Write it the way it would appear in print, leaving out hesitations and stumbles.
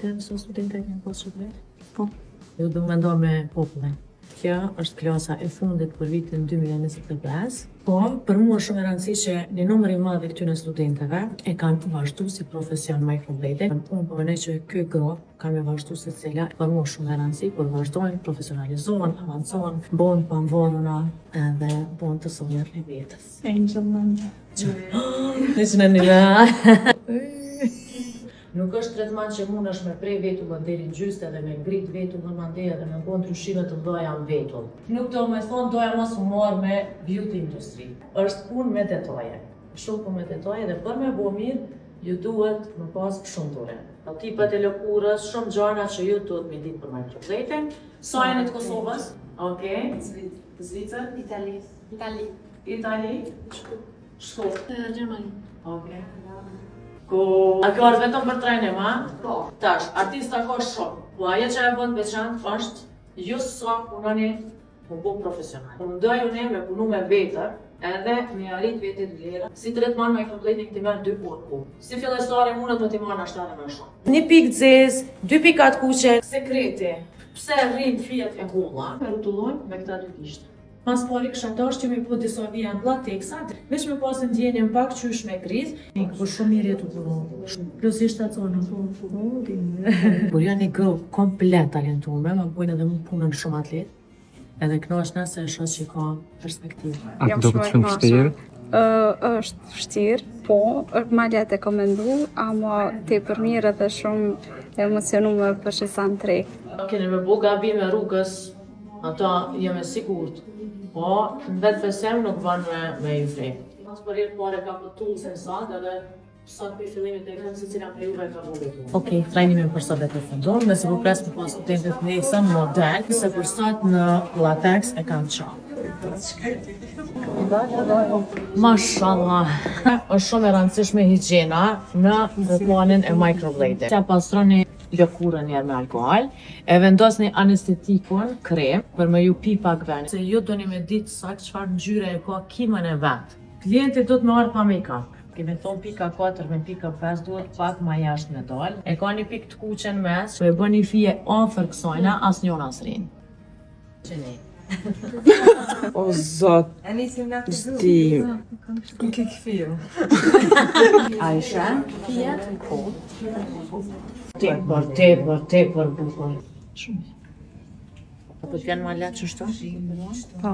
Atë sa studente e kemi pas që Po. Ju do me ndo me popullin. Kjo është klasa e fundit për vitin 2025. Po, për mua është shumë e rëndësishme që një numër i madh i këtyre studentëve e kanë vazhdu si profesion microblading. Unë po mendoj që ky grup ka me vazhdu se cila për mua është shumë e rëndësi, por vazhdojnë, profesionalizohen, avancohen, bëhen pavarura edhe bëhen të sonjat e vetës. Angel London. Veç në një Nuk është tretman që mund është me prej vetullën deri në gjysë edhe me ngrit vetullën mandej edhe me bo ndryshime të mëdha në vetull. Nuk do me thonë doja mos u marrë me beauty industry. Është punë me detaje. Shumë punë me detaje dhe për me bo mirë, ju duhet me pas shumë durim. Tipat e lëkurës, shumë gjana që ju duhet me ditë për microblading. Sa jeni të Kosovës? Okej. Zvicër. Itali. Itali. Itali. Shkup. Gjermani. Okej. Ko... A kjo është vetëm për trajnim, a? Po. Tash, artista ka shumë, po ajo që e bën të veçantë është ju sa punoni me bo profesional. Mundoj unë me punu me vetër, edhe me arrit vetit vlera. Si tretman microblading ti merr 2 orë kohë. Si fillestare mundet me ti marrë nashta edhe më shumë. Një pikë zez, dy pika të kuqe, sekreti. Pse rrin fijet e holla? E rrotullojmë me këta dy gishta. Mas pari kisha dash që mi po disa vija në lateksa, veç me pasë ndjenjën pak qysh me griz. Po shumë mirë jetu punu. Plus ishte atë Po, Kur janë një grup komplet talentuar, më bujnë edhe mu punën shumë atlet. Edhe kënaqna se e shoh që ka perspektivë. A Jam të duket shumë e shumë vështirë? Ë, është vështirë, po, është ma lehtë e kom mendu, ama tepër mirë edhe shumë emocionume për që sa në tre. Keni me bo gabime rrugës, ata jam e sigurt. Po, në vetë besim nuk bën me, me ju vre. Mas për herë pare ka po toolsin sot edhe sot për fillimit e kënë se cila prej juve ka bo vetu. Okej, trajnimin për sot e përfundon, me se po pres me pas studentët nesër në model, se për sot në latex e kanë qa. Mashallah. Është shumë e rëndësishme higjiena në tretmanin e microblading. Ja pastroni lëkurën njerë me alkohol, e vendosni anestetikun, krem, për me ju pi pak vend. Se ju doni me ditë sakt çfarë ngjyre e ka kimën e vet. Klienti do të me ardhë pa make-up. Kemi thonë pika 4 me pika 5 duhet pak ma jashtë me dal. E ka një pikë të kuqe në mes, po e bën një fije afër kësajna, as njëna as rinë. Qeni. O zot, s'di. Ke kthiju. Aisha, fijet, po. Tepër, tepër, tepër bukur. Shumë mirë. Po të vjen ma lehtë qështu? Po.